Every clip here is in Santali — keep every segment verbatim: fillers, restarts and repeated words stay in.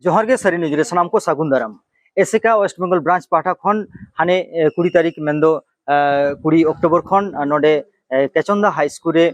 ᱡᱚᱦᱟᱨ ᱜᱮ ᱥᱟᱹᱨᱤ ᱱᱤᱭᱩᱡᱽ ᱨᱮ ᱥᱟᱱᱟᱢ ᱠᱚ ᱥᱟᱹᱜᱩᱱ ᱫᱟᱨᱟᱢ᱾ ᱮᱥᱮᱠᱟ ᱳᱭᱮᱥᱴ ᱵᱮᱝᱜᱚᱞ ᱵᱨᱟᱧᱪ ᱯᱟᱦᱴᱟ ᱠᱷᱚᱱ ᱦᱟᱱᱮ, ᱮ, ᱠᱩᱲᱤ ᱛᱟᱹᱨᱤᱠᱷ ᱢᱮᱱᱫᱚ, ᱮ, ᱠᱩᱲᱤ ᱚᱠᱴᱳᱵᱚᱨ ᱠᱷᱚᱱ, ᱟ, ᱱᱚᱰᱮ, ᱮ, ᱠᱮᱪᱚᱱᱫᱟ ᱦᱟᱭ ᱥᱠᱩᱞ ᱨᱮ,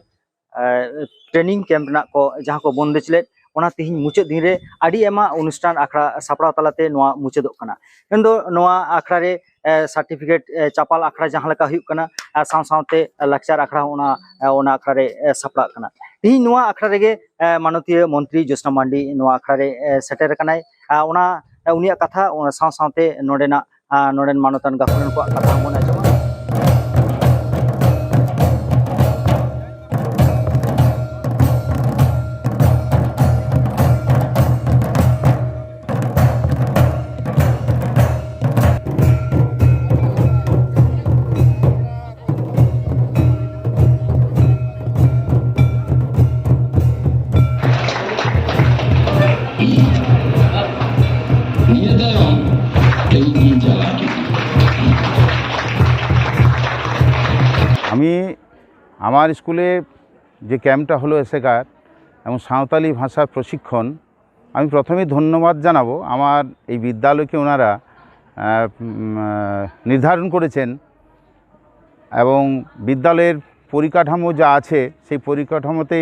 ᱮ, ᱴᱨᱮᱱᱤᱝ ᱠᱮᱢᱯ ᱨᱮᱱᱟᱜ ᱠᱚ ᱡᱟᱦᱟᱸ ᱠᱚ ᱵᱚᱱᱫᱮᱡ ᱞᱮᱫ, ᱚᱱᱟ ᱛᱮᱦᱮᱧ ᱢᱩᱪᱟᱹᱫ ᱫᱤᱱ ᱨᱮ ᱟᱹᱰᱤ ᱟᱭᱢᱟ ᱚᱱᱩᱥᱴᱷᱟᱱ ᱟᱠᱷᱲᱟ ᱥᱟᱯᱲᱟᱣ ᱛᱟᱞᱟᱛᱮ ᱱᱚᱣᱟ ᱢᱩᱪᱟᱹᱫᱚᱜ ᱠᱟᱱᱟ᱾ ᱢᱮᱱᱫᱚ ᱱᱚᱣᱟ ᱟᱠᱷᱲᱟ ᱨᱮ, ᱮ, ᱥᱟᱨᱴᱤᱯᱷᱤᱠᱮᱴ, ᱮ, ᱪᱟᱯᱟᱞ ᱟᱠᱷᱲᱟ ᱡᱟᱦᱟᱸ ᱞᱮᱠᱟ ᱦᱩᱭᱩᱜ ᱠᱟᱱᱟ, ᱟᱨ ᱥᱟᱶ ᱥᱟᱶᱛᱮ ᱞᱟᱠᱪᱟᱨ ᱟᱠᱷᱲᱟ ᱦᱚᱸ ᱚᱱᱟ, ᱮ, ᱚᱱᱟ ᱟᱠᱷᱲᱟ ᱨᱮ, ᱮ, ᱥᱟᱯᱲᱟᱜ ᱠᱟᱱᱟ᱾ ᱛᱮᱦᱮᱧ ᱱᱚᱣᱟ ᱟᱠᱷᱲᱟ ᱨᱮᱜᱮ, ᱮ, ᱢᱟᱱᱚᱛᱤᱭᱟᱹ ᱢᱚᱱᱛᱨᱤ ᱡᱳᱥᱱᱟ ᱢᱟᱱᱰᱤ ᱱᱚᱣᱟ ᱟᱠᱷᱲᱟ ᱨᱮ, ᱮ, ᱥᱮᱴᱮᱨ ᱟᱠᱟᱱᱟᱭ᱾ ᱟ, ᱚᱱᱟ, ᱮ, ᱩᱱᱤᱭᱟᱜ ᱠᱟᱛᱷᱟ, ᱚᱱᱟ ᱥᱟᱶ ᱥᱟᱶᱛᱮ ᱱᱚᱰᱮᱱᱟᱜ, ᱟ, ᱱᱚᱰᱮᱱ ᱢᱟᱱᱚᱛᱟᱱ ᱜᱟᱹᱠᱷᱩᱲᱟᱱ ᱠᱚᱣᱟᱜ ᱠᱟᱛᱷᱟ ᱦᱚᱸᱵᱚᱱ ᱟᱸᱡᱚᱢᱟ᱾ ᱱᱤᱭᱟᱹ ᱛᱟᱭᱚᱢ ᱴᱨᱮᱱᱤᱝ ᱤᱧ ᱪᱟᱞᱟᱣ ᱠᱮᱫᱟ᱾ আমি আমার স্কুলে যে ক্যাম্পটা হলো এসএকার এবং সাঁওতালি ভাষার প্রশিক্ষণ, আমি প্রথমেই ধন্যবাদ জানাবো আমার এই বিদ্যালয়কে ওনারা, আহ, উম, আহ, নির্ধারণ করেছেন এবং বিদ্যালয়ের পরিকাঠামো যা আছে, সেই পরিকাঠামোতে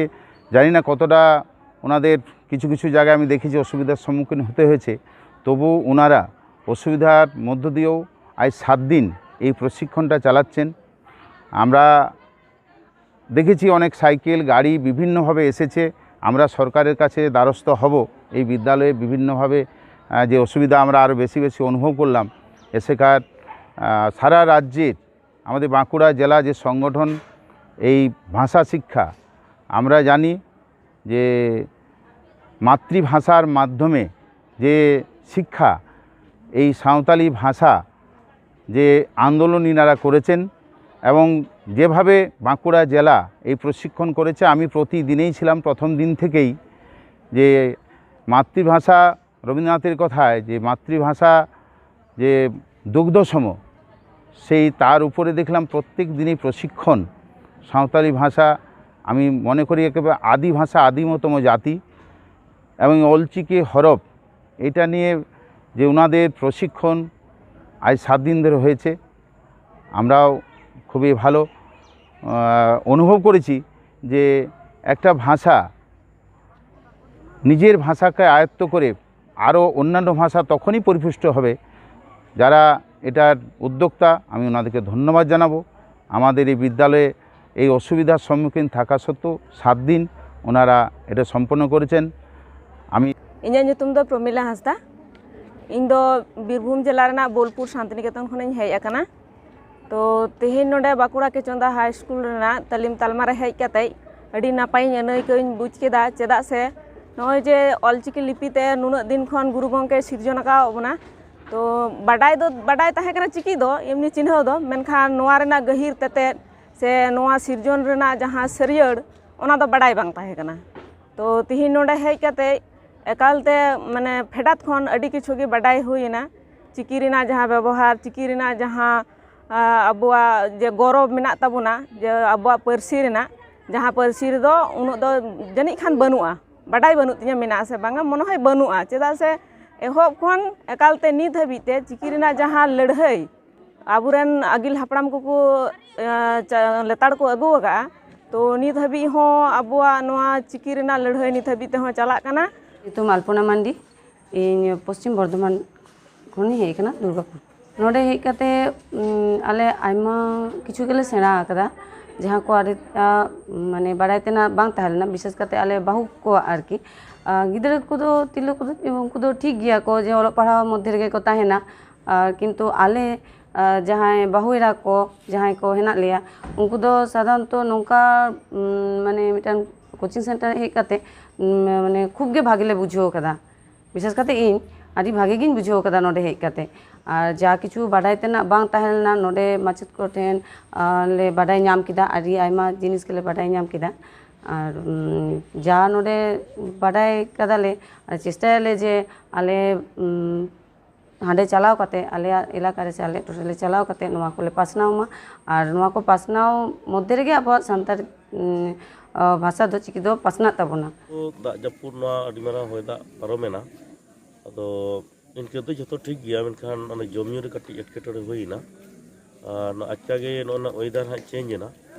জানি না কতটা ওনাদের কিছু কিছু জায়গায় আমি দেখেছি অসুবিধার সম্মুখীন হতে হয়েছে, তবু ওনারা অসুবিধার মধ্য দিয়েও আজ সাত দিন এই প্রশিক্ষণটা চালাচ্ছেন। আমরা দেখেছি অনেক সাইকেল, গাড়ি বিভিন্নভাবে এসেছে। আমরা সরকারের কাছে দ্বারস্থ হব এই বিদ্যালয়ে বিভিন্নভাবে, আহ, যে অসুবিধা আমরা আরও বেশি বেশি অনুভব করলাম। এসএকার, আহ, সারা রাজ্যের আমাদের বাঁকুড়া জেলা যে সংগঠন এই ভাষা শিক্ষা, আমরা জানি যে মাতৃভাষার মাধ্যমে যে শিক্ষা, এই সাঁওতালি ভাষা যে আন্দোলন ইনারা করেছেন এবং যেভাবে বাঁকুড়া জেলা এই প্রশিক্ষণ করেছে, আমি প্রতিদিনেই ছিলাম প্রথম দিন থেকেই। যে মাতৃভাষা, রবীন্দ্রনাথের কথায় যে মাতৃভাষা যে দুগ্ধসম, সেই তার উপরে দেখলাম প্রত্যেক দিনই প্রশিক্ষণ। সাঁওতালি ভাষা আমি মনে করি একেবারে আদি ভাষা, আদিমতম জাতি, এবং অলচিকি হরফ এটা নিয়ে যে ওনাদের প্রশিক্ষণ আজ সাত দিন ধরে হয়েছে, আমরাও খুবই ভালো আহ, অনুভব করেছি যে একটা ভাষা, নিজের ভাষাকে আয়ত্ত করে আরও অন্যান্য ভাষা তখনই পরিপুষ্ট হবে। যারা এটার উদ্যোক্তা, আমি ওনাদেরকে ধন্যবাদ জানাবো। আমাদের এই বিদ্যালয়ে এই অসুবিধার সম্মুখীন থাকা সত্ত্বেও সাত দিন ওনারা এটা সম্পন্ন করেছেন। আমি ᱤᱧᱟᱹᱜ ᱧᱩᱛᱩᱢ ᱫᱚ ᱯᱨᱚᱢᱤᱞᱟ ᱦᱟᱸᱥᱫᱟ᱾ ᱤᱧ ᱫᱚ ᱵᱤᱨᱵᱷᱩᱢ ᱡᱮᱞᱟ ᱨᱮᱱᱟᱜ ᱵᱳᱞᱯᱩᱨ ᱥᱟᱱᱛᱤᱱᱤᱠᱮᱛᱚᱱ ᱠᱷᱚᱱᱤᱧ ᱦᱮᱡ ᱟᱠᱟᱱᱟ᱾ ᱛᱚ ᱛᱮᱦᱮᱧ ᱱᱚᱰᱮ ᱵᱟᱸᱠᱩᱲᱟ ᱠᱮᱪᱚᱸᱫᱟ ᱦᱟᱭ ᱥᱠᱩᱞ ᱨᱮᱱᱟᱜ ᱛᱟᱹᱞᱤᱢ ᱛᱟᱞᱢᱟ ᱨᱮ ᱦᱮᱡ ᱠᱟᱛᱮ ᱟᱹᱰᱤ ᱱᱟᱯᱟᱭᱤᱧ ᱟᱹᱱᱟᱹᱭᱠᱟᱹᱣ ᱤᱧ ᱵᱩᱡᱽ ᱠᱮᱫᱟ᱾ ᱪᱮᱫᱟᱜ ᱥᱮ ᱱᱚᱜᱼᱚᱭ ᱡᱮ ᱚᱞᱪᱤᱠᱤ ᱞᱤᱯᱤ ᱛᱮ ᱱᱩᱱᱟᱹᱜ ᱫᱤᱱ ᱠᱷᱚᱱ ᱜᱩᱨᱩ ᱜᱚᱢᱠᱮ ᱥᱤᱨᱡᱚᱱ ᱟᱠᱟᱫ ᱵᱚᱱᱟ, ᱛᱚ ᱵᱟᱰᱟᱭ ᱫᱚ ᱵᱟᱰᱟᱭ ᱛᱟᱦᱮᱸ ᱠᱟᱱᱟ ᱪᱤᱠᱤ ᱫᱚ, ᱮᱢᱱᱤ ᱪᱤᱱᱦᱟᱹᱣ ᱫᱚ, ᱢᱮᱱᱠᱷᱟᱱ ᱱᱚᱣᱟ ᱨᱮᱱᱟᱜ ᱜᱟᱹᱦᱤᱨ ᱛᱮᱛᱮᱫ ᱥᱮ ᱱᱚᱣᱟ ᱥᱤᱨᱡᱚᱱ ᱨᱮᱱᱟᱜ ᱡᱟᱦᱟᱸ ᱥᱟᱹᱨᱭᱟᱹᱲ, ᱚᱱᱟ ᱫᱚ ᱵᱟᱰᱟᱭ ᱵᱟᱝ ᱛᱟᱦᱮᱸ ᱠᱟᱱᱟ᱾ ᱛᱚ ᱛᱤᱦᱤᱧ ᱱᱚᱰᱮ ᱦᱮᱡ ᱠᱟᱛᱮ ᱮᱠᱟᱞᱛᱮ ᱢᱟᱱᱮ ᱯᱷᱮᱰᱟᱛ ᱠᱷᱚᱱ ᱟᱹᱰᱤ ᱠᱤᱪᱷᱩ ᱜᱮ ᱵᱟᱰᱟᱭ ᱦᱩᱭᱮᱱᱟ᱾ ᱪᱤᱠᱤ ᱨᱮᱱᱟᱜ ᱡᱟᱦᱟᱸ ᱵᱮᱵᱚᱦᱟᱨ, ᱪᱤᱠᱤ ᱨᱮᱱᱟᱜ ᱡᱟᱦᱟᱸ ᱟᱵᱚᱣᱟᱜ ᱡᱮ ᱜᱚᱨᱚᱵᱽ ᱢᱮᱱᱟᱜ ᱛᱟᱵᱚᱱᱟ, ᱡᱮ ᱟᱵᱚᱣᱟᱜ ᱯᱟᱹᱨᱥᱤ ᱨᱮᱱᱟᱜ, ᱡᱟᱦᱟᱸ ᱯᱟᱹᱨᱥᱤ ᱨᱮᱫᱚ ᱩᱱᱟᱹᱜ ᱫᱚ ᱡᱟᱹᱱᱤᱡ ᱠᱷᱟᱱ ᱵᱟᱹᱱᱩᱜᱼᱟ᱾ ᱵᱟᱰᱟᱭ ᱵᱟᱹᱱᱩᱜ ᱛᱤᱧᱟᱹ, ᱢᱮᱱᱟᱜᱼᱟ ᱥᱮ ᱵᱟᱝᱟ, ᱢᱚᱱᱮ ᱦᱚᱭ ᱵᱟᱹᱱᱩᱜᱼᱟ᱾ ᱪᱮᱫᱟᱜ ᱥᱮ ᱮᱦᱚᱵ ᱠᱷᱚᱱ ᱮᱠᱟᱞᱛᱮ ᱱᱤᱛ ᱦᱟᱹᱵᱤᱡ ᱛᱮ ᱪᱤᱠᱤ ᱨᱮᱱᱟᱜ ᱡᱟᱦᱟᱸ ᱞᱟᱹᱲᱦᱟᱹᱭ ᱟᱵᱚᱨᱮᱱ ᱟᱹᱜᱤᱞ ᱦᱟᱯᱲᱟᱢ ᱠᱚᱠᱚ ᱞᱮᱛᱟᱲ ᱠᱚ ᱟᱹᱜᱩ ᱟᱠᱟᱫᱼᱟ, ᱛᱚ ᱱᱤᱛ ᱦᱟᱹᱵᱤᱡ ᱦᱚᱸ ᱟᱵᱚᱣᱟᱜ ᱱᱚᱣᱟ ᱪᱤᱠᱤ ᱨᱮᱱᱟᱜ ᱞᱟᱹᱲᱦᱟᱹᱭ ᱱᱤᱛ ᱦᱟᱹᱵᱤᱡ ᱛᱮᱦᱚᱸ ᱪᱟᱞᱟᱜ ᱠᱟᱱᱟ᱾ ᱧᱩᱛᱩᱢ ᱟᱞᱯᱚᱱᱟ ᱢᱟᱱᱰᱤ᱾ ᱤᱧ ᱯᱚᱥᱪᱤᱢ ᱵᱚᱨᱫᱷᱚᱢᱟᱱ ᱠᱷᱚᱱᱤᱧ ᱦᱮᱡ ᱟᱠᱟᱱᱟ, ᱫᱩᱨᱜᱟᱯᱩᱨ᱾ ᱱᱚᱰᱮ ᱦᱮᱡ ᱠᱟᱛᱮ ᱟᱞᱮ ᱟᱭᱢᱟ ᱠᱤᱪᱷᱩ ᱜᱮᱞᱮ ᱥᱮᱬᱟ ᱟᱠᱟᱫᱟ, ᱡᱟᱦᱟᱸ ᱠᱚ ᱟᱹᱰᱤ ᱢᱟᱱᱮ ᱵᱟᱲᱟᱭ ᱛᱮᱱᱟᱜ ᱵᱟᱝ ᱛᱟᱦᱮᱸ ᱞᱮᱱᱟ, ᱵᱤᱥᱮᱥ ᱠᱟᱛᱮ ᱟᱞᱮ ᱵᱟᱹᱦᱩ ᱠᱚᱣᱟᱜ ᱟᱨᱠᱤ᱾ ᱜᱤᱫᱽᱨᱟᱹ ᱠᱚᱫᱚ, ᱛᱤᱨᱞᱟᱹ ᱠᱚᱫᱚ, ᱩᱱᱠᱩ ᱫᱚ ᱴᱷᱤᱠ ᱜᱮᱭᱟ ᱠᱚ ᱡᱮ ᱚᱞᱚᱜ ᱯᱟᱲᱦᱟᱣ ᱢᱚᱫᱽᱫᱷᱮ ᱨᱮᱜᱮ ᱠᱚ ᱛᱟᱦᱮᱱᱟ, ᱟᱨ ᱠᱤᱱᱛᱩ ᱟᱞᱮ ᱡᱟᱦᱟᱸᱭ ᱵᱟᱹᱦᱩ ᱮᱨᱟ ᱠᱚ ᱡᱟᱦᱟᱸᱭ ᱠᱚ ᱦᱮᱱᱟᱜ ᱞᱮᱭᱟ, ᱩᱱᱠᱩ ᱫᱚ ᱥᱟᱫᱷᱟᱨᱚᱱᱛᱚ ᱱᱚᱝᱠᱟ ᱢᱟᱱᱮ ᱢᱤᱫᱴᱟᱝ ᱠᱳᱪᱤᱝ ᱥᱮᱱᱴᱟᱨ ᱦᱮᱡ ᱠᱟᱛᱮ ᱢᱟᱱᱮ ᱠᱷᱩᱵ ᱜᱮ ᱵᱷᱟᱜᱮ ᱞᱮ ᱵᱩᱡᱷᱟᱹᱣ ᱠᱟᱫᱟ᱾ ᱵᱤᱥᱮᱥ ᱠᱟᱛᱮ ᱤᱧ ᱟᱹᱰᱤ ᱵᱷᱟᱜᱮ ᱜᱤᱧ ᱵᱩᱡᱷᱟᱹᱣ ᱠᱟᱫᱟ ᱱᱚᱰᱮ ᱦᱮᱡ ᱠᱟᱛᱮ᱾ ᱟᱨ ᱡᱟ ᱠᱤᱪᱷᱩ ᱵᱟᱰᱟᱭ ᱛᱮᱱᱟᱜ ᱵᱟᱝ ᱛᱟᱦᱮᱸ ᱞᱮᱱᱟ, ᱱᱚᱰᱮ ᱢᱟᱪᱮᱫ ᱠᱚᱴᱷᱮᱱ ᱞᱮ ᱵᱟᱰᱟᱭ ᱧᱟᱢ ᱠᱮᱫᱟ, ᱟᱹᱰᱤ ᱟᱭᱢᱟ ᱡᱤᱱᱤᱥ ᱜᱮᱞᱮ ᱵᱟᱰᱟᱭ ᱧᱟᱢ ᱠᱮᱫᱟ᱾ ᱟᱨ ᱡᱟ ᱱᱚᱰᱮ ᱵᱟᱰᱟᱭ ᱠᱟᱫᱟᱞᱮ, ᱪᱮᱥᱴᱟᱭᱟᱞᱮ ᱡᱮ ᱟᱞᱮ ᱦᱟᱸᱰᱮ ᱪᱟᱞᱟᱣ ᱠᱟᱛᱮ, ᱟᱞᱮᱭᱟᱜ ᱮᱞᱟᱠᱟ ᱨᱮ ᱥᱮ ᱟᱞᱮ ᱴᱚᱴᱷᱟ ᱨᱮ ᱪᱟᱞᱟᱣ ᱠᱟᱛᱮ ᱱᱚᱣᱟ ᱠᱚᱞᱮ ᱯᱟᱥᱱᱟᱣ ᱢᱟ᱾ ᱟᱨ ᱱᱚᱣᱟ ᱠᱚ ᱯᱟᱥᱱᱟᱣ ᱢᱚᱫᱽᱫᱷᱮ ᱨᱮᱜᱮ ᱟᱵᱚᱣᱟᱜ ᱥᱟᱱᱛᱟᱲ ᱵᱷᱟᱥᱟ ᱫᱚ, ᱪᱤᱠᱤ ᱫᱚ ᱯᱟᱥᱱᱟᱜ ᱛᱟᱵᱚᱱᱟ᱾ ᱫᱟᱜ ᱡᱟᱹᱯᱩᱫ, ᱱᱚᱣᱟ ᱟᱹᱰᱤ ᱢᱟᱨᱟᱝ ᱦᱚᱭ ᱫᱟᱜ ᱯᱟᱨᱚᱢᱮᱱᱟ, ᱛᱚ ᱤᱱᱠᱟᱹ ᱫᱚ ᱡᱚᱛᱚ ᱴᱷᱤᱠ ᱜᱮᱭᱟ, ᱢᱮᱱᱠᱷᱟᱱ ᱚᱱᱟ ᱡᱚᱢ ᱧᱩ ᱨᱮ ᱠᱟᱹᱴᱤᱡ ᱮᱴᱠᱮᱴᱚᱬᱮ ᱦᱩᱭᱮᱱᱟ᱾ ᱟᱨ ᱱᱚᱣᱟ ᱟᱪᱠᱟ ᱜᱮ ᱱᱚᱜᱼᱚ ᱱᱟ ᱚᱭᱮᱫᱟᱨ ᱦᱟᱸᱜ ᱪᱮᱧᱡᱽ ᱮᱱᱟ,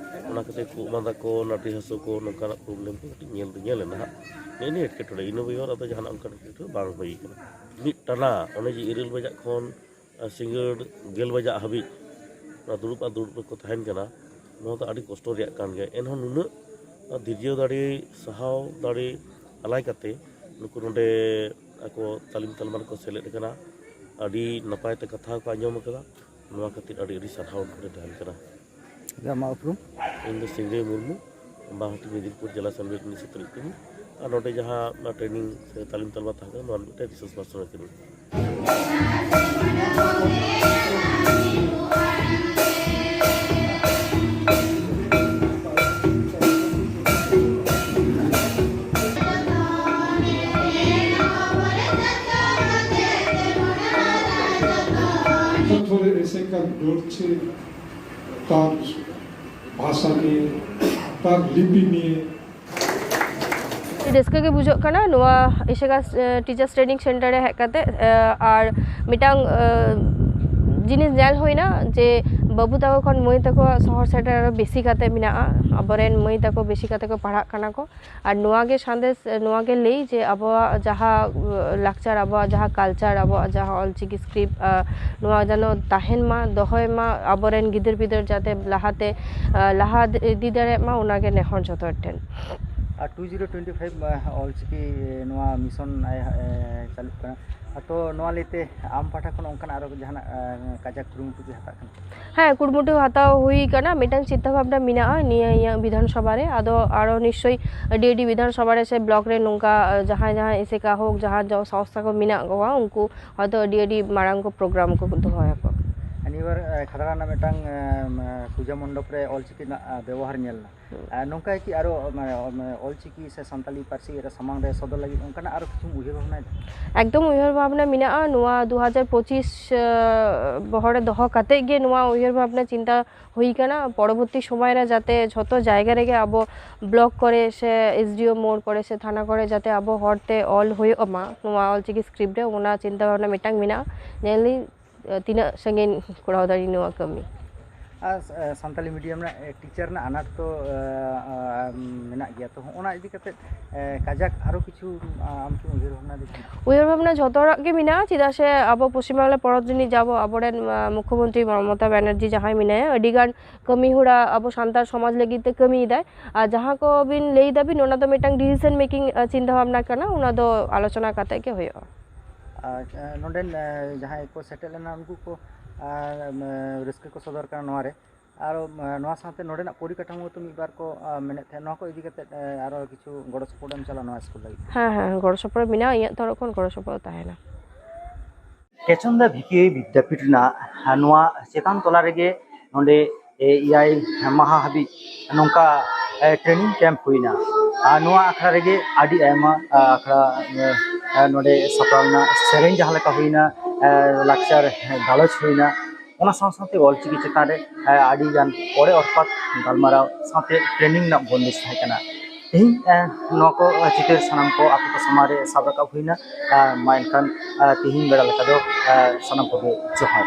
ᱚᱱᱟ ᱠᱷᱟᱹᱛᱤᱨ ᱠᱷᱩᱜ ᱢᱟᱸᱫᱟ ᱠᱚ, ᱱᱟᱹᱰᱨᱤ ᱦᱟᱹᱥᱩ ᱠᱚ, ᱱᱚᱝᱠᱟᱱᱟᱜ ᱯᱨᱚᱵᱞᱮᱢ ᱠᱚ ᱠᱟᱹᱴᱤᱡ ᱧᱮᱞ ᱫᱚ ᱧᱮᱞ ᱮᱱᱟ ᱦᱟᱸᱜ᱾ ᱱᱮᱜᱼᱮ ᱱᱤᱭᱟᱹ ᱮᱴᱠᱮᱴᱚᱬᱮ, ᱤᱱᱟᱹ ᱵᱮᱜᱚᱨ ᱟᱫᱚ ᱡᱟᱦᱟᱱᱟᱜ ᱚᱱᱠᱟᱱ ᱮᱴᱠᱮᱴᱚᱬᱮ ᱵᱟᱝ ᱦᱩᱭ ᱠᱟᱱᱟ᱾ ᱢᱤᱫ ᱴᱟᱱᱟ ᱚᱱᱮ ᱡᱮ ᱤᱨᱟᱹᱞ ᱵᱟᱡᱟᱜ ᱠᱷᱚᱱ ᱟᱨ ᱥᱤᱸᱜᱟᱹᱲ ᱜᱮᱞ ᱵᱟᱡᱟᱜ ᱦᱟᱹᱵᱤᱡ ᱱᱚᱣᱟ ᱫᱩᱲᱩᱵ ᱟᱨ ᱫᱩᱲᱩᱵ ᱨᱮᱠᱚ ᱛᱟᱦᱮᱱ ᱠᱟᱱᱟ, ᱱᱚᱣᱟ ᱫᱚ ᱟᱹᱰᱤ ᱠᱚᱥᱴᱚ ᱨᱮᱭᱟᱜ ᱠᱟᱱ ᱜᱮᱭᱟ᱾ ᱮᱱᱦᱚᱸ ᱱᱩᱱᱟᱹᱜ ᱫᱷᱤᱨᱡᱚ ᱫᱟᱲᱮ, ᱥᱟᱦᱟᱣ ᱫᱟᱲᱮ ᱟᱞᱟᱭ ᱠᱟᱛᱮ ᱱᱩᱠᱩ ᱱᱚᱰᱮ ᱟᱠᱚ ᱛᱟᱹᱞᱤᱢ ᱛᱟᱞᱢᱟ ᱨᱮᱠᱚ ᱥᱮᱞᱮᱫ ᱟᱠᱟᱱᱟ, ᱟᱹᱰᱤ ᱱᱟᱯᱟᱭ ᱛᱮ ᱠᱟᱛᱷᱟ ᱠᱚ ᱟᱸᱡᱚᱢ ᱟᱠᱟᱫᱟ᱾ ᱱᱚᱣᱟ ᱠᱷᱟᱹᱛᱤᱨ ᱟᱹᱰᱤ ᱟᱹᱰᱤ ᱥᱟᱨᱦᱟᱣ ᱩᱱᱠᱩ ᱴᱷᱮᱱ ᱛᱟᱦᱮᱱ ᱠᱟᱱᱟ᱾ ᱟᱢᱟᱜ ᱩᱯᱨᱩᱢ? ᱤᱧ ᱫᱚ ᱥᱤᱝᱨᱟᱹᱭ ᱢᱩᱨᱢᱩ, ᱵᱟᱸᱦᱟᱴᱤ ᱢᱮᱫᱤᱱᱯᱩᱨ ᱡᱮᱞᱟ ᱥᱟᱱᱵᱤᱨ ᱨᱤᱱᱤᱡ ᱥᱩᱛᱨᱮᱫ ᱠᱟᱹᱱᱟᱹᱧ᱾ ᱟᱨ ᱱᱚᱰᱮ ᱡᱟᱦᱟᱸ ᱚᱱᱟ ᱴᱨᱮᱱᱤᱝ ᱥᱮ ᱛᱟᱹᱞᱤᱢ ᱛᱟᱞᱢᱟ ᱛᱟᱦᱮᱸ ᱠᱟᱱᱟ, ᱱᱚᱣᱟ ᱨᱤᱱᱤᱡ ᱢᱤᱫᱴᱮᱱ ᱨᱤᱥᱳᱨᱥ ᱯᱟᱨᱥᱚᱱ ᱠᱟᱹᱱᱟᱹᱧ᱾ ᱛᱷᱚᱨᱮ ᱮᱥᱮᱠᱟ ᱰᱚᱨᱪᱮ ᱛᱟᱨ ᱵᱷᱟᱥᱟ ᱱᱤᱭᱮ, ᱛᱟᱨ ᱞᱤᱯᱤ ᱱᱤᱭᱮ᱾ ᱨᱟᱹᱥᱠᱟᱹ ᱜᱮ ᱵᱩᱡᱷᱟᱹᱜ ᱠᱟᱱᱟ ᱱᱚᱣᱟ ᱤᱥᱮᱠᱟ ᱴᱤᱪᱟᱨᱥ ᱴᱨᱮᱱᱤᱝ ᱥᱮᱱᱴᱟᱨ ᱨᱮ ᱦᱮᱡ ᱠᱟᱛᱮ᱾ ᱟᱨ ᱢᱤᱫᱴᱟᱝ ᱡᱤᱱᱤᱥ ᱧᱮᱞ ᱦᱩᱭᱱᱟ ᱡᱮ ᱵᱟᱹᱵᱩ ᱛᱟᱠᱚ ᱠᱷᱚᱱ ᱢᱟᱹᱭ ᱛᱟᱠᱚᱣᱟᱜ ᱥᱚᱦᱚᱨ ᱥᱮᱴᱮᱨ ᱟᱨᱚ ᱵᱮᱥᱤ ᱠᱟᱛᱮ ᱢᱮᱱᱟᱜᱼᱟ᱾ ᱟᱵᱚᱨᱮᱱ ᱢᱟᱹᱭ ᱛᱟᱠᱚ ᱵᱮᱥᱤ ᱠᱟᱛᱮ ᱠᱚ ᱯᱟᱲᱦᱟᱜ ᱠᱟᱱᱟ ᱠᱚ᱾ ᱟᱨ ᱱᱚᱣᱟ ᱜᱮ ᱥᱟᱸᱫᱮᱥ, ᱱᱚᱣᱟ ᱜᱮ ᱞᱟᱹᱭ ᱡᱮ ᱟᱵᱚᱣᱟᱜ ᱡᱟᱦᱟᱸ ᱞᱟᱠᱪᱟᱨ, ᱟᱵᱚᱣᱟᱜ ᱡᱟᱦᱟᱸ ᱠᱟᱞᱪᱟᱨ, ᱟᱵᱚᱣᱟᱜ ᱡᱟᱦᱟᱸ ᱚᱞᱪᱤᱠᱤ ᱥᱠᱨᱤᱯᱴ, ᱱᱚᱣᱟ ᱡᱮᱱᱚ ᱛᱟᱦᱮᱱ ᱢᱟ, ᱫᱚᱦᱚᱭ ᱢᱟ, ᱟᱵᱚᱨᱮᱱ ᱜᱤᱫᱟᱹᱨ ᱯᱤᱫᱟᱹᱨ ᱡᱟᱛᱮ ᱞᱟᱦᱟᱛᱮ ᱞᱟᱦᱟ ᱤᱫᱤ ᱫᱟᱲᱮᱭᱟᱜ ᱢᱟ, ᱚᱱᱟᱜᱮ ᱱᱮᱦᱚᱨ ᱡᱚᱛᱚ ᱦᱚᱲ ᱴᱷᱮᱱ᱾ ᱟᱨ two zero twenty five Ol Chiki ᱱᱚᱣᱟ ᱢᱤᱥᱚᱱ ᱪᱟᱹᱞᱩᱜ ᱠᱟᱱᱟ, ᱛᱚ ᱱᱚᱣᱟ ᱞᱟᱹᱭᱛᱮ ᱟᱢ ᱯᱟᱦᱴᱟ ᱠᱷᱚᱱ ᱚᱱᱠᱟᱱᱟᱜ ᱟᱨᱚ ᱡᱟᱦᱟᱱᱟᱜ ᱠᱟᱡᱟᱠ ᱠᱩᱨᱩᱢᱩᱴᱩ ᱯᱮ ᱦᱟᱛᱟᱜ ᱠᱟᱱᱟ? ᱦᱮᱸ, ᱠᱩᱨᱩᱢᱩᱴᱩ ᱦᱟᱛᱟᱣ ᱦᱩᱭ ᱠᱟᱱᱟ, ᱢᱤᱫᱴᱟᱝ ᱪᱤᱱᱛᱟᱹ ᱵᱷᱟᱵᱱᱟ ᱢᱮᱱᱟᱜᱼᱟ ᱱᱤᱭᱟᱹ ᱤᱧᱟᱹᱜ ᱵᱤᱫᱷᱟᱱ ᱥᱚᱵᱷᱟ ᱨᱮ᱾ ᱟᱫᱚ ᱟᱨᱚ ᱱᱤᱥᱪᱳᱭ ᱟᱹᱰᱤ ᱟᱹᱰᱤ ᱵᱤᱫᱷᱟᱱ ᱥᱚᱵᱷᱟ ᱨᱮ ᱥᱮ ᱵᱞᱚᱠ ᱨᱮ ᱱᱚᱝᱠᱟ ᱡᱟᱦᱟᱸᱭ ᱡᱟᱦᱟᱸᱭ ᱮᱥᱮᱠᱟ ᱦᱳᱠ, ᱡᱟᱦᱟᱸ ᱥᱚᱝᱥᱛᱷᱟ ᱠᱚ ᱢᱮᱱᱟᱜ ᱠᱚᱣᱟ, ᱩᱱᱠᱩ ᱦᱚᱭᱛᱳ ᱟᱹᱰᱤ ᱟᱹᱰᱤ ᱢᱟᱨᱟᱝ ᱠᱚ ᱯᱨᱳᱜᱨᱟᱢ ᱠᱚ ᱫᱚᱦᱚᱭᱟᱠᱚ᱾ ᱮᱵᱟᱨ ᱠᱷᱟᱫᱽᱲᱟ ᱨᱮᱱᱟᱜ ᱢᱤᱫᱴᱟᱝ ᱯᱩᱡᱟᱹ ᱢᱚᱱᱰᱚᱯ ᱨᱮ ᱚᱞᱪᱤᱠᱤ ᱨᱮᱱᱟᱜ ᱵᱮᱵᱚᱦᱟᱨ ᱧᱮᱞ ᱮᱱᱟ᱾ ᱱᱚᱝᱠᱟ ᱠᱤ ᱟᱨᱚ ᱚᱞᱪᱤᱠᱤ ᱥᱮ ᱥᱟᱱᱛᱟᱞᱤ ᱯᱟᱹᱨᱥᱤ ᱨᱮ ᱥᱟᱢᱟᱝ ᱨᱮ ᱥᱚᱫᱚᱨ ᱞᱟᱹᱜᱤᱫ ᱚᱱᱠᱟᱱᱟᱜ ᱟᱨᱚ ᱠᱤᱪᱷᱩᱢ ᱩᱭᱦᱟᱹᱨ ᱵᱷᱟᱵᱽᱱᱟᱭᱮᱫᱟ? ᱮᱠᱫᱚᱢ ᱩᱭᱦᱟᱹᱨ ᱵᱷᱟᱵᱽᱱᱟ ᱢᱮᱱᱟᱜᱼᱟ᱾ ᱱᱚᱣᱟ ᱫᱩ ᱦᱟᱡᱟᱨ ᱯᱚᱸᱪᱤᱥ ᱵᱚᱦᱚᱜ ᱨᱮ ᱫᱚᱦᱚ ᱠᱟᱛᱮᱫ ᱜᱮ ᱱᱚᱣᱟ ᱩᱭᱦᱟᱹᱨ ᱵᱷᱟᱵᱽᱱᱟ ᱪᱤᱱᱛᱟ ᱦᱩᱭ ᱠᱟᱱᱟ᱾ ᱯᱚᱨᱚᱵᱚᱨᱛᱤ ᱥᱚᱢᱚᱭ ᱨᱮ ᱡᱟᱛᱮ ᱡᱷᱚᱛᱚ ᱡᱟᱭᱜᱟ ᱨᱮᱜᱮ ᱟᱵᱚ ᱵᱞᱚᱠ ᱠᱚᱨᱮ ᱥᱮ ᱮᱥ ᱰᱤ ᱳ ᱢᱳᱲ ᱠᱚᱨᱮ ᱥᱮ ᱛᱷᱟᱱᱟ ᱠᱚᱨᱮ ᱡᱟᱛᱮ ᱟᱵᱚ ᱦᱚᱲᱛᱮ ᱚᱞ ᱦᱩᱭᱩᱜ ᱢᱟ, ᱱᱚᱣᱟ ᱚᱞᱪᱤᱠᱤ ᱥᱠᱨᱤᱯᱴ ᱨᱮ, ᱚᱱᱟ ᱪᱤᱱᱛᱟ ᱵᱷᱟᱵᱽᱱᱟ ᱢᱤᱫᱴᱟᱝ ᱢᱮᱱᱟᱜᱼᱟ᱾ ᱧᱮᱞ ᱟᱹᱧ ᱛᱤᱱᱟᱹᱜ ᱥᱟᱺᱜᱤᱧ ᱠᱚᱨᱟᱣ ᱫᱟᱲᱮᱭᱟᱜ ᱱᱚᱣᱟ ᱠᱟᱹᱢᱤ᱾ ᱟᱨ ᱥᱟᱱᱛᱟᱞᱤ ᱢᱤᱰᱤᱭᱟᱢ ᱨᱮᱱᱟᱜ ᱴᱤᱪᱟᱨ ᱨᱮᱱᱟᱜ ᱟᱱᱟᱴ ᱛᱚ ᱢᱮᱱᱟᱜ ᱜᱮᱭᱟ, ᱛᱚ ᱚᱱᱟ ᱤᱫᱤ ᱠᱟᱛᱮ ᱠᱟᱡᱟᱠ ᱟᱨᱚ ᱠᱤᱪᱷᱩ ᱟᱢ ᱠᱤᱢ ᱩᱭᱦᱟᱹᱨ ᱵᱷᱟᱵᱽᱱᱟ ᱫᱟᱲᱮᱭᱟᱜᱼᱟ? ᱩᱭᱦᱟᱹᱨ ᱵᱷᱟᱵᱽᱱᱟ ᱡᱷᱚᱛᱚ ᱦᱚᱲᱟᱜ ᱜᱮ ᱢᱮᱱᱟᱜᱼᱟ, ᱪᱮᱫᱟᱜ ᱥᱮ ᱟᱵᱚ ᱯᱚᱥᱪᱤᱢ ᱵᱟᱝᱞᱟ ᱯᱚᱱᱚᱛ ᱨᱤᱱᱤᱡ ᱡᱟᱵᱚ ᱟᱵᱚᱨᱮᱱ ᱢᱩᱠᱷᱭᱚᱢᱚᱱᱛᱨᱤ ᱢᱚᱢᱚᱛᱟ ᱵᱟᱱᱟᱨᱡᱤ ᱡᱟᱦᱟᱸᱭ ᱢᱮᱱᱟᱭᱟ, ᱟᱹᱰᱤ ᱜᱟᱱ ᱠᱟᱹᱢᱤ ᱦᱚᱨᱟ ᱟᱵᱚ ᱥᱟᱱᱛᱟᱲ ᱥᱚᱢᱟᱡᱽ ᱞᱟᱹᱜᱤᱫ ᱛᱮ ᱠᱟᱹᱢᱤ ᱮᱫᱟᱭ᱾ ᱟᱨ ᱡᱟᱦᱟᱸ ᱠᱚ ᱵᱤᱱ ᱞᱟᱹᱭ ᱫᱟᱵᱤᱱ, ᱚᱱᱟ ᱫᱚ ᱢᱤᱫᱴᱟᱝ ᱰᱤᱥᱤᱥᱚᱱ ᱢᱮᱠᱤᱝ ᱪᱤᱱᱛᱟᱹ ᱵᱷᱟᱵᱽᱱᱟ ᱠᱟᱱᱟ, ᱚᱱᱟ ᱫᱚ ᱟᱞᱳᱪᱚᱱᱟ ᱠᱟᱛᱮ ᱜᱮ ᱦᱩᱭᱩᱜᱼᱟ᱾ ᱟᱨ ᱱᱚᱰᱮᱱ ᱡᱟᱦᱟᱸᱭ ᱠᱚ ᱥᱮᱴᱮᱨ ᱞᱮᱱᱟ, ᱩᱱᱠᱩ ᱠᱚ ᱨᱟᱹᱥᱠᱟᱹ ᱠᱚ ᱥᱚᱫᱚᱨ ᱠᱟᱱᱟ ᱱᱚᱣᱟ ᱨᱮ᱾ ᱟᱨ ᱱᱚᱣᱟ ᱥᱟᱶᱛᱮ ᱱᱚᱰᱮᱱᱟᱜ ᱯᱚᱨᱤᱠᱟᱴᱷᱟᱢᱳ ᱛᱚ ᱢᱤᱫ ᱵᱟᱨ ᱠᱚ ᱢᱮᱱᱮᱫ ᱛᱟᱦᱮᱸᱫ, ᱱᱚᱣᱟ ᱠᱚ ᱤᱫᱤ ᱠᱟᱛᱮ ᱟᱨᱚ ᱠᱤᱪᱷᱩ ᱜᱚᱲᱚ ᱥᱚᱯᱚᱦᱚᱫ ᱮᱢ ᱪᱟᱞᱟᱜᱼᱟ ᱱᱚᱣᱟ ᱥᱠᱩᱞ ᱞᱟᱹᱜᱤᱫ? ᱦᱮᱸ, ᱦᱮᱸ, ᱜᱚᱲᱚ ᱥᱚᱯᱚᱦᱚᱫ ᱢᱮᱱᱟᱜᱼᱟ, ᱤᱧᱟᱹᱜ ᱛᱚᱨᱚᱯ ᱠᱷᱚᱱ ᱜᱚᱲᱚ ᱥᱚᱯᱚᱦᱚᱫ ᱛᱟᱦᱮᱱᱟ᱾ ᱠᱮᱪᱚᱱᱫᱟ ᱵᱷᱤᱠᱤ ᱵᱤᱫᱽᱫᱟᱯᱤᱴ ᱨᱮᱱᱟᱜ ᱱᱚᱣᱟ ᱪᱮᱛᱟᱱ ᱛᱚᱞᱟ ᱨᱮᱜᱮ ᱱᱚᱰᱮ ᱮᱭᱟᱭ ᱢᱟᱦᱟ ᱦᱟᱹᱵᱤᱡ ᱱᱚᱝᱠᱟ ᱴᱨᱮᱱᱤᱝ ᱠᱮᱢᱯ ᱦᱩᱭᱱᱟ᱾ ᱟᱨ ᱱᱚᱣᱟ ᱟᱠᱷᱲᱟ ᱨᱮᱜᱮ ᱟᱹᱰᱤ ᱟᱭᱢᱟ ᱟᱠᱷᱲᱟ ᱱᱚᱰᱮ ᱥᱟᱯᱲᱟᱣ ᱞᱮᱱᱟ᱾ ᱥᱮᱨᱮᱧ ᱡᱟᱦᱟᱸ ᱞᱮᱠᱟ ᱦᱩᱭᱱᱟ, ᱞᱟᱠᱪᱟᱨ ᱜᱟᱞᱚᱪ ᱦᱩᱭᱱᱟ, ᱚᱱᱟ ᱥᱟᱶ ᱥᱟᱶᱛᱮ ᱚᱞᱪᱤᱠᱤ ᱪᱮᱛᱟᱱ ᱨᱮ ᱟᱹᱰᱤ ᱜᱟᱱ ᱚᱲᱮ ᱚᱨᱯᱟᱛ ᱜᱟᱞᱢᱟᱨᱟᱣ ᱥᱟᱶᱛᱮ ᱴᱨᱮᱱᱤᱝ ᱨᱮᱱᱟᱜ ᱵᱚᱱᱫᱮᱡ ᱛᱟᱦᱮᱸ ᱠᱟᱱᱟ᱾ ᱛᱮᱦᱮᱧ ᱱᱚᱣᱟ ᱠᱚ ᱪᱤᱛᱟᱹᱨ ᱥᱟᱱᱟᱢ ᱠᱚ ᱟᱯᱮ ᱠᱚ ᱥᱟᱢᱟᱝ ᱨᱮ ᱥᱟᱵ ᱨᱟᱠᱟᱵ ᱦᱩᱭᱱᱟ᱾ ᱢᱟ ᱮᱱᱠᱷᱟᱱ ᱛᱮᱦᱮᱧ ᱵᱮᱲᱟ ᱞᱮᱠᱟ ᱫᱚ ᱥᱟᱱᱟᱢ ᱠᱚᱜᱮ ᱡᱚᱦᱟᱨ᱾